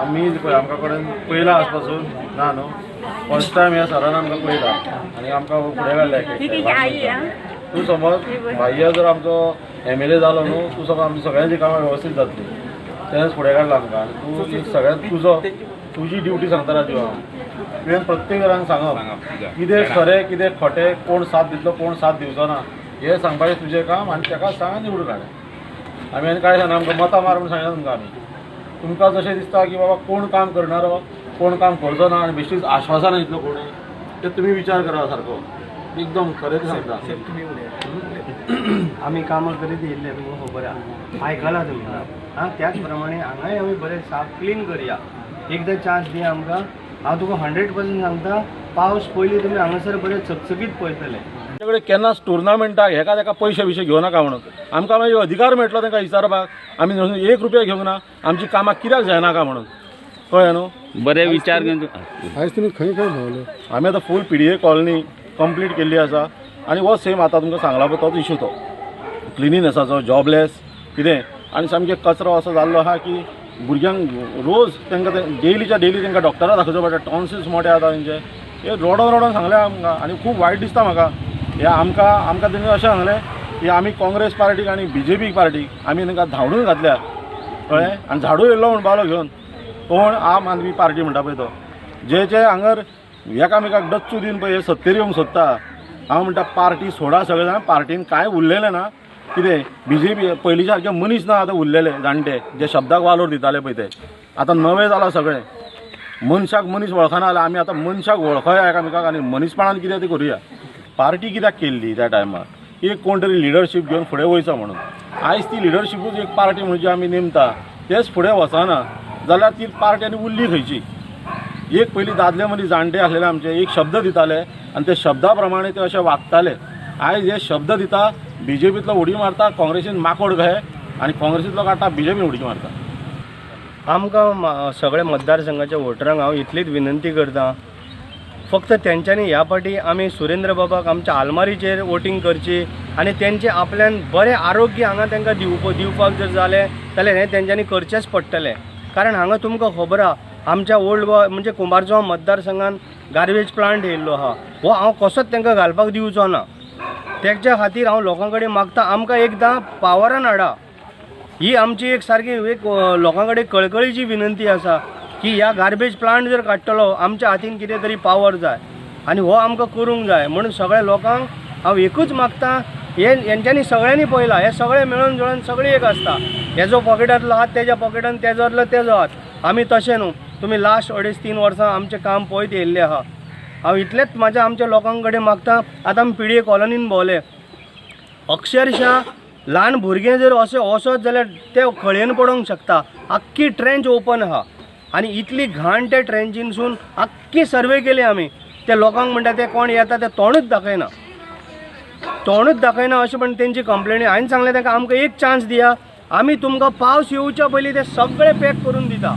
आमी पळय आमकां कडेन पयला आज पासून ना न्हू, फर्स्ट टायम ह्या सरान आमकां पळयला आनी आमकां फुडें काडल्या. तूं समज भाय्या जर आमचो MLA जालो न्हू, तूं समज आमची सगळ्यांची कामां वेवस्थीत जातली. तेणेच फुडें काडला आमकां. आनी तूं एक सगळ्यांत तुजो तुजी ड्युटी सांगता राजू हांव, तुवें प्रत्येक जाणांक सांगप कितें खरें कितें खोटें, कोण साथ दितलो कोण साथ दिवचो ना हें सांगपाचें तुजें काम. आनी ताका सांग निवडून हाड. आमी आनी कांय सांगना, आमकां मतां मार म्हूण सांगना तुमकां आमी. तुमकां जशें दिसता की बाबा कोण काम करणारो कोण काम करचो ना आनी बेश्टीच आश्वासनां दितलो कोणूय, ते तुमी विचार करा सारको एकदम खरें सांगता. आमी कामां करीत येयल्ले तुमकां खबर आहा, आयकलां तुमी. आं, त्याच प्रमाणे हांगाय आमी बरें साफ क्लीन करया. एकदां चान्स दिया आमकां. हांव तुका 100% सांगता, पावस पयलीं तुमी हांगासर बरें चकचकीत पळयतले. आमचे कडेन केन्नाच टुर्नामेंटाक हेका तेका पयशे बिशे घेवं नाका म्हणून आमकां मागीर अधिकार मेळटलो तांकां विचारपाक. आमी 1 रुपया घेवंक ना, आमची कामां कित्याक जायना काय म्हणून, कळ्ळें न्हू. बरे विचार घेवन आयज तुमी खंय खंय भोंवले? आमी आतां फूल PDA colony complete केल्ली आसा. आनी हो सेम आतां तुमकां सांगला पळय तोच इशू, तो क्लिनिनेसाचो, जॉबलेस कितें, आनी सामकें कचरो असो जाल्लो आहा की भुरग्यांक रोज तांकां डेलीच्या डेली तांकां डॉक्टरा दाखोवचो पडटा. टॉन्सिल्स मोठे जाता तेंचे. हे रडोन रडोन सांगलें आमकां आनी खूब वायट दिसता म्हाका. हे आमकां आमकां तेणी अशें सांगलें की आमी काँग्रेस पार्टीक आनी BJP पार्टीक आमी तांकां धांवडून घातल्या, कळ्ळें. आनी झाडू येयल्लो म्हण बालो घेवन कोण आम आदमी पार्टी म्हणटा पळय तो, जे जे हांगर एकामेकाक डच्चू दिवन पळय हे सत्तेर येवंक सोदता. हांव म्हणटा पार्टी सोडा सगळे जाण, पार्टीन कांय उरलेलें ना कितें. BJP पयलींच्या सारके मनीस ना आतां उरलेले जाणटे, जे शब्दाक वालोर दिताले पळय ते आतां नवे जालां सगळें. मनशाक मनीस वळखना जाल्यार आमी आतां मनशाक वळखया एकामेकाक आनी मनीसपणान कितें तें करुया. पार्टी कित्याक केल्ली त्या टायमार, एक कोण तरी लिडरशीप घेवन फुडें वयचो म्हणून. आयज ती लिडरशिपूच एक पार्टी म्हणून जी आमी नेमता तेच फुडें वचना जाल्यार ती पार्टी आनी उरली खंयची. एक पयलीं दादले मदीं जाणटे आसलेले आमचे, एक शब्द दिताले आनी ते शब्दा प्रमाणे ते अशे वागताले. आयज हे शब्द दिता, BJPंतलो उडी मारता, काँग्रेसीन माकोड घे आनी काँग्रेसींतलो काडटा, BJPन उडी मारता. आमकां सगळ्या मतदारसंघाच्या वोटरांक हांव इतलीच विनंती करता, फक्त तेंच्यांनी ह्या फावटी आमी सुरेंद्र बाबाक आमच्या आलमारीचेर वोटींग करची आनी तेंचें आपल्यान बरें आरोग्य हांगा तांकां दिवपाक जर जालें जाल्यार हें तेंच्यांनी करचेंच पडटलें. कारण हांगा तुमकां खबर आहा, आमच्या ओल्ड गोवा म्हणजे कुंभारजुआ मतदारसंघान गार्बेज प्लांट येयल्लो आहा, हो हांव कसोच तांकां घालपाक दिवचो ना. तेच्या खातीर हांव लोकां कडेन मागता, आमकां एकदां पावरान हाडा. ही आमची एक सारकी एक लोकां कडेन कळकळीची विनंती आसा की ह्या गार्बेज प्लांट जर काडटलो आमच्या हातीन कितें तरी पावर जाय आनी हो आमकां करूंक जाय. म्हणून सगळ्या लोकांक हांव एकूच मागता, हे हेंच्यांनी सगळ्यांनी पळयलां, हे सगळे मेळून जुळून सगळी एक आसता. हेजो पॉकेटांतलो हात तेज्या पॉकेटान, तेजोतलो तेजो हात. आमी तशें न्हू, तुमी लास्ट 2.5-3 वर्सां आमचें काम पळयत येयल्लें आहा. हांव इतलेंच म्हाज्या आमच्या लोकां कडेन मागता. आतां आमी PDA कॉलनीन भोंवले, अक्षरशा ल्हान भुरगें जर अशें वचत जाल्यार ते खळयेन पडोंक शकता. आख्खी ट्रेंच ओपन आहा आनी इतली घाण त्या ट्रेंचीनसून आख्खी सर्वे केली आमी. ते लोकांक म्हणटा ते कोण येता ते तोंडूच दाखयना, तोंडूच दाखयना अशें म्हण तेंची कंप्लेनी. हांवें सांगलें तांकां आमकां एक चान्स दिया, आमी तुमकां पावस येवच्या पयलीं ते सगळे पॅक करून दिता,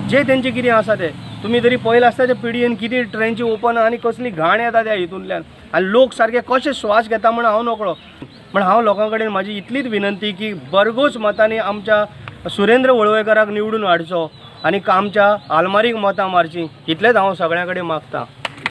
जे तेंचें कितें आसा ते. तुमी तरी पळयलां आसता ते PDAन कितें ट्रेंची ओपन आनी कसली घाण येता त्या हितूंतल्यान आनी लोक सारके कशे श्वास घेता म्हण हांव नकळो. पण हांव लोकां कडेन म्हाजी इतलीच विनंती की भरघोस मतांनी आमच्या सुरेंद्र वळवयकराक निवडून हाडचो आनी आमच्या आलमारीक मतां मारचीं, इतलेंच हांव सगळ्यां कडेन मागता.